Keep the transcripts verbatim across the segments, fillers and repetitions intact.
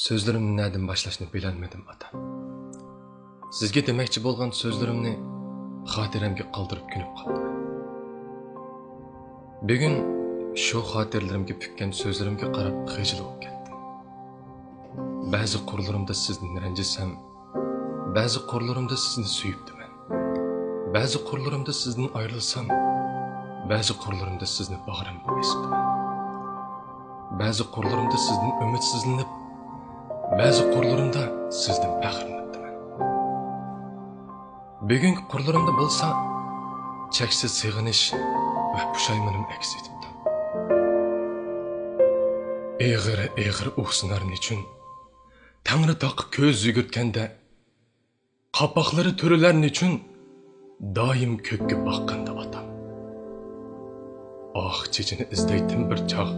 سۆزلىرىمنى نەدىن باشلاشنى بىلەلمىدىم، ئاتا. سىزگە دېمەكچى بولغان سۆزلىرىمنى خاتىرەمگە قالدۇرۇپ كۆنۈپ قالدىم. بۈگۈن شۇ خاتىرىلىرىمگە پۈككەن سۆزلىرىمگە قاراپ خىجىل بولۇپ كەتتىم. بەزى قۇرلىرىمدا سىزدىن رەنجىسەم، بەزى قۇرلىرىمدا سىزنى سۆيۈپتىمەن. بەزى قۇرلىرىمدا سىزدىن ئايرىلسام، بەزى قۇرلىرىمدا سىزنى باغرىمغا بېسىپتىمەن. بەزى قۇرلىرىمدا سىزدىن ئۈمىدسىزلىنىپ، بەزى قۇرلىرىمدا سىزدىن پەخىرلىنىپتىمەن. بۈگۈنكى قۇرلىرىمدا بولسا چەكسىز سېغىنىش ۋە پۇشايمىنىم ئەكس ئېتىپتۇ. ئېغىر، ئېغىر ئۇھسىنار نېچۈن؟ تەڭرىتاغقا كۆز يۈگۈرتكەندە، قاپاقلىرى تۈرۈلەر نېچۈن؟ دائىم كۆككە باققاندا ئاتام. ئاق چېچىنى ئىزدەيتتىم بىر چاغ،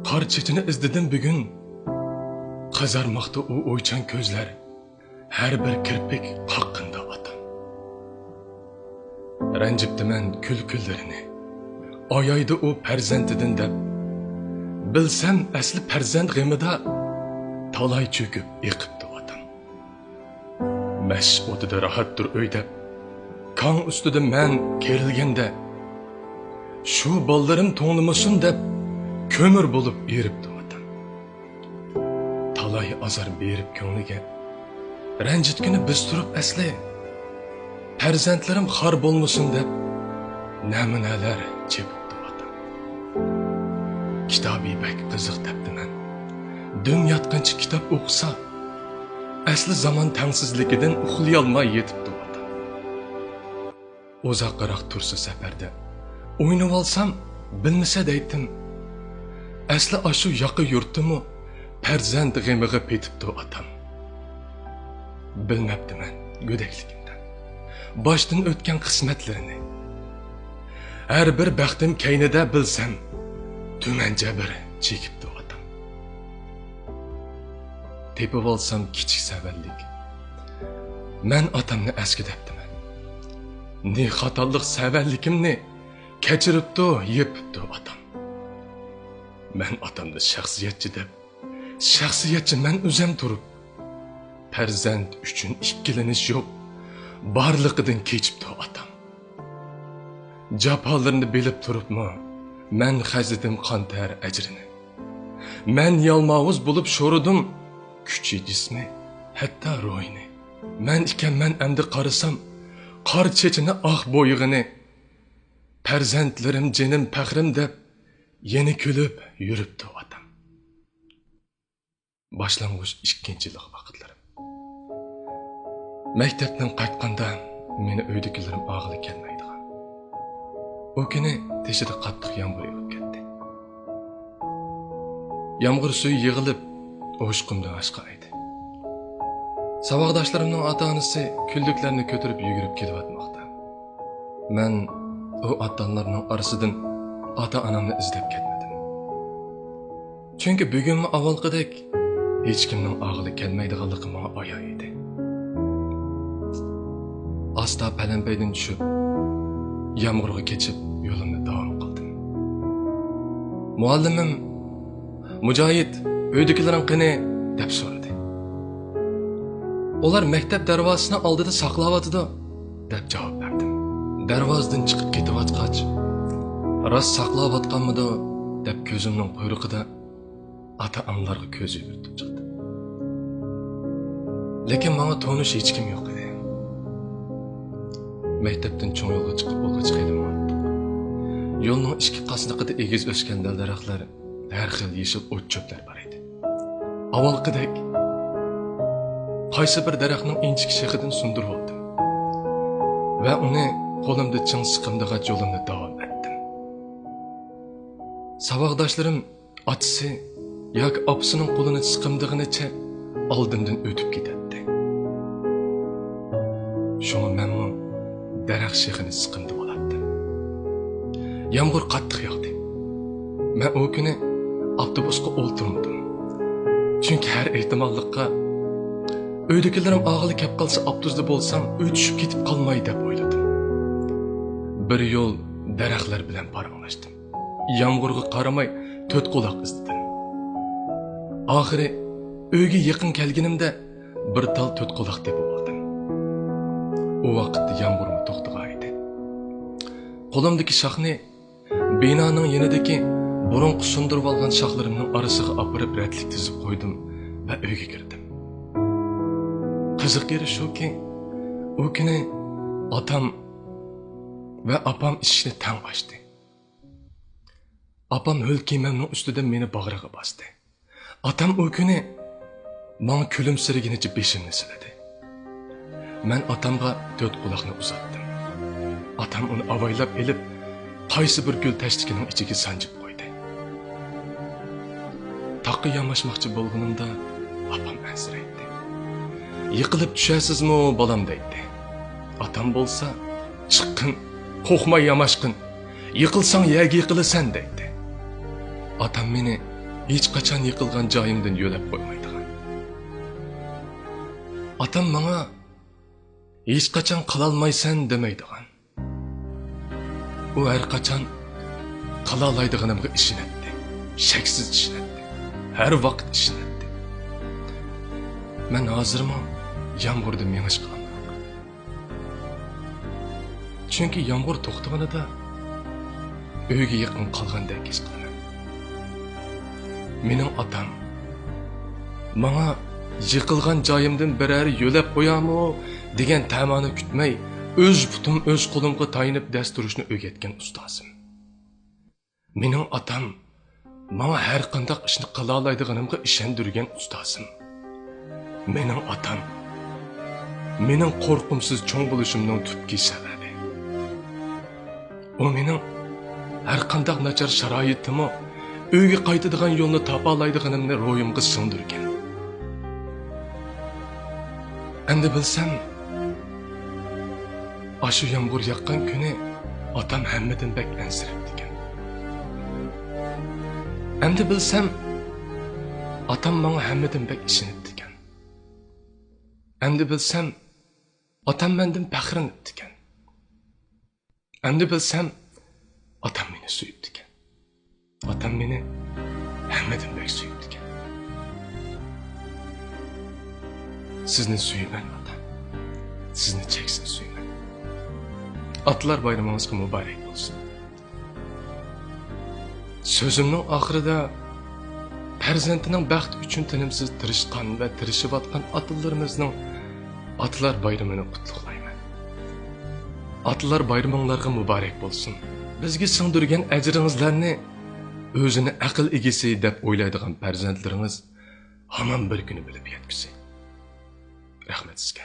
قار چېچىنى ئىزدىدىم بۈگۈن. قىزارماقتا ئۇ ئويچان كۆزلەر، ھەر بىر كىرپىك قاققىنىدا ئاتام. رەنجىپتىمەن كۈلكىلىرىنى، ئايايدۇ ئۇ پەرزەنتىدىن دەپ. بىلسەم ئەسلى پەرزەنت غېمىدا تالاي چۆكۈپ ئېقىپتۇ ئاتام. مەشىق ئوتىدا راھەتتۇر ئۆي دەپ، كاڭ ئۈستىدە مەن كېرىلگەندە، شۇ بالىلىرىم توڭلىمىسۇن دەپ، كۆمۈر بولۇپ ئېرىپتۇ ئاتام. تالاي ئازار بېرىپ كۆڭلىگە، رەنجىتكىنى بىز تۇرۇپ ئەسلى، پەرزەنتلىرىم خار بولمىسۇن دەپ، نەمۇنەلەر چېپىپتۇ ئاتام. كىتابى بەك قىزىق دەپتىمەن. دۈم ياتقىنىچە كىتاب ئوقۇسا، ئەسلى زامان تەڭسىزلىكىدىن ئۇخلىيالماي يېتىپتۇ ئاتام. ئۇزاقراق تۇرسا سەپەردە، ئوينىۋالسام بىلمىسە دەيتتىم. ئەسلى ئاشۇ ياقا يۇرتتىمۇ پەرزەنت غېمىغا پېتىپتۇ ئاتام. بىلمەپتىمەن گۆدەكلىكىمدە باشتىن ئۆتكەن قىسمەتلىرىنى. ھەر بىر بەختىم كەينىدە بىلسەم، تۈمەنچە بىر چېكىپتۇ ئاتام. تېپىۋالسام كىچىك سەۋەنلىك، مەن ئاتامنى ئەسكى دەپتىمەن. نى خاتالىق سەۋەنلىكىمنى كەچۈرۈپتۇ، يېپىپتۇ ئاتام. مەن ئاتامنى شەخسىيەتچى دەپ، شەخسىيەتچى مەن ئۆزەم تۇرۇپ، پەرزەنت ئۈچۈن ئىككىلىنىش يوق، بارلىقىدىن كېچىپتۇ ئاتام. جاپالىرىنى بىلىپ تۇرۇپمۇ، مەن خەجلىدىم قان تەر ئەجرىنى. مەن يالماۋۇز بولۇپ شورىدىم كۈچى جىسمى، ھەتتا روھىنى. مەن ئىكەنمەن ئەمدى قارىسام، قار چېچىنى ئاق بويىغىنى. پەرزەنتلىرىم جېنىم پەخرىم دەپ، يەنە كۈلۈپ يۈرۈپتۇ ئاتام. باشلانغۇچ ئىككىنچى يىللىق ۋاقىتلىرىم. مەكتەپتىن قايتقاندا مېنى ئۆيدىكىلىرىم ئالغىلى كەلمەيدىغان. ئۇ كۈنى تېشىدا قاتتىق يامغۇر يېغىپ كەتتى. يامغۇر سۈيى يىغىلىپ، ئوشۇقۇمدىن ئاشقان ئىدى. ساۋاقداشلىرىمنىڭ ئاتا-ئانىسى كۈنلۈكلەرنى كۆتۈرۈپ يۈگۈرۈپ كېلىۋاتماقتا. مەن ئۇ ئاتانلارنىڭ ئارىسىدىن ئاتا-ئانامنى ئىزدەپ كەتمىدىم. چۈنكى بۈگۈنمۇ ئاۋۋالقىدەك ھېچكىمنىڭ ئالغىلى كەلمەيدىغانلىقى ماڭا ئايان ئىدى. ئاستا پەلەمپەيدىن چۈشۈپ، يامغۇرغا كېچىپ يولۇمنى داۋام قىلدىم. مۇئەللىمىم، «مۇجاھىد، ئۆيدىكىلىرىڭ قېنى؟» دەپ سورىدى. «ئۇلار مەكتەپ دەرۋازىسىنىڭ ئالدىدا ساقلاۋاتىدۇ» دەپ جاۋاب بەردىم. دەرۋازىدىن چىقىپ كېتىۋاتقاچ، «راست ساقلاۋاتقانمىدۇ؟» دەپ كۆزۈمنىڭ قۇيرۇقىدا ئاتا-ئانىلارغا كۆز يۈگۈرتۈپ چىقتىم. لېكىن ماڭا تونۇش ھېچكىم يوق ئىدى. مەكتەپتىن چوڭ يولغا چىقىپ بولغاچ خېلى ماڭاتتۇق. يولنىڭ ئىككى قاسنىقىدا ئېگىز ئۆسكەن دەل-دەرەخلەر، ھەر خىل يېشىل ئوت-چۆپلەر بار ئىدى. ئاۋۋالقىدەك قايسى بىر دەرەخنىڭ ئىنچىكە شېخىدىن سۇندۇرۇۋالدىم ۋە ئۇنى قولۇمدا چىڭ سىقىمدىغاچ يولۇمنى داۋام ئەتتىم. ساۋاقداشلىرىم ئاتىسى ياكى ئاپىسىنىڭ قولىنى سىقىمدىغىنىچە ئالدىمدىن ئۆتۈپ كېتەتتى. شۇڭا مەنمۇ دەرەخ شېخىنى سىقىمدىۋالاتتىم. يامغۇر قاتتىق ياغدى. مەن ئۇ كۈنى ئاپتوبۇسقا ئولتۇرمىدىم. چۈنكى ھەر ئېھتىماللىققا، ئۆيدىكىلىرىم ئاغىلى كەپ قالسا ئاپتوبۇستا بولسام، ئۆي چۈشۈپ كېتىپ قالماي دەپ ئويلىدىم. بىر يول دەرەخلەر بىلەن پاراڭلاشتىم. يامغۇرغا قارىماي تۆت قۇلاق ئىزدىدىم. ئاخىرى ئۆيگە يېقىن كەلگىنىمدە بىر تال تۆت قۇلاق تېپىپ ئالدىم. ئۇ ۋاقىتتا يامغۇرمۇ توختىغان ئىدى. قولۇمدىكى شاخنى بىنانىڭ يېنىدىكى بۇرۇنقى سۇندۇرۇۋالغان شاخلىرىمنىڭ ئارىسىغا ئاپىرىپ رەتلىك تىزىپ قويدۇم ۋە ئۆيگە كىردىم. قىزىق يېرى شۇكى، ئۇ كۈنى ئاتام ۋە ئاپام ئىشىكنى تەڭ ئاچتى. ئاپام ھۆل كىيىمىمنىڭ ئۈستىدىن مېنى باغرىغا باستى. ئاتام ئۇ كۈنى ماڭا كۈلۈمسىرىگىنىچە بېشىمنى سىلىدى. مەن ئاتامغا تۆت قۇلاقنى ئۇزاتتىم. ئاتام ئۇنى ئاۋايلاپ ئېلىپ، قايسى بىر گۈل تەشتىكىنىڭ ئىچىگە سانجىپ قويدى. تاغقا ياماشماقچى بولغىنىمدا ئاپام ئەنسىرەيتتى. «يىقىلىپ چۈشەرسىزمۇ، بالام؟» دەيتتى. ئاتام بولسا، «چىققىن، قورقماي ياماشقىن. يىقىلساڭ يەرگە يىقىلىسەن» دەيتتى. ئاتام مېنى ھېچقاچان يىقىلغان جايىمدىن يۆلەپ قويمايدىغان. ئاتام ماڭا ھېچقاچان قىلالمايسەن دېمەيدىغان. ئۇ ھەرقاچان قىلالايدىغىنىمغا ئىشىنەتتى. شەكسىز ئىشىنەتتى. ھەر ۋاقىت ئىشىنەتتى. مەن ھازىرمۇ يامغۇردا مېڭىشقا ئامراق. چۈنكى يامغۇر توختىغىنىدا ئۆيگە يېقىن قالغاندەك ھېس قىلىمەن. مېنىڭ ئاتام ماڭا يىقىلغان جايىمدىن بىرەر يۆلەپ قويارمۇ دېگەن تەمانى كۈتمەي، ئۆز پۇتۇم ئۆز قولۇمغا تايىنىپ دەس تۇرۇشنى ئۆگەتكەن ئۇستازىم. مېنىڭ ئاتام ماڭا ھەرقانداق ئىشنى قىلالايدىغىنىمغا ئىشەندۈرگەن ئۇستازىم. مېنىڭ ئاتام مېنىڭ قورقۇمسىز چوڭ بولۇشۇمنىڭ تۈپكى سەۋەبى. ئۇ مېنىڭ ھەرقانداق ناچار شارائىتتىمۇ ئۆيگە قايتىدىغان يولنى تاپالايدىغىنىمنى روھىمغا سىڭدۈرگەن. ئەمدى بىلسەم، ئاشۇ يامغۇر ياغقان كۈنى ئاتام ھەممىدىن بەك ئەنسىرەپتىكەن. ئەمدى بىلسەم، ئاتام ماڭا ھەممىدىن بەك ئىشىنىپتىكەن. ئەمدى بىلسەم، ئاتام مەندىن پەخىرلىنىپتىكەن. ئەمدى بىلسەم، ئاتام مېنى سۆيۈپتىكەن. ئاتام مېنى ھەممىدىن بەك سۆيۈپتىكەن. سىزنى سۆيىمەن، ئاتا. سىزنى چەكسىز سۆيىمەن. ئاتىلار بايرىمىڭىزغا مۇبارەك بولسۇن. سۆزۈمنىڭ ئاخىرىدا پەرزەنتىنىڭ بەختى ئۈچۈن تىنىمسىز تىرىشقان ۋە تىرىشىۋاتقان ئاتىلىرىمىزنىڭ ئاتىلار بايرىمىنى قۇتلۇقلايمەن. ئاتىلار بايرىمىڭلارغا مۇبارەك بولسۇن. بىزگە سىڭدۈرگەن ئەجرىڭىزلەرنى ئۆزىنى ئەقىل ئىگىسى دەپ ئويلايدىغان پەرزەنتلىرىڭىز ھامان بىر كۈنى بىلىپ يەتكۈسى. رەھمەت سىزگە.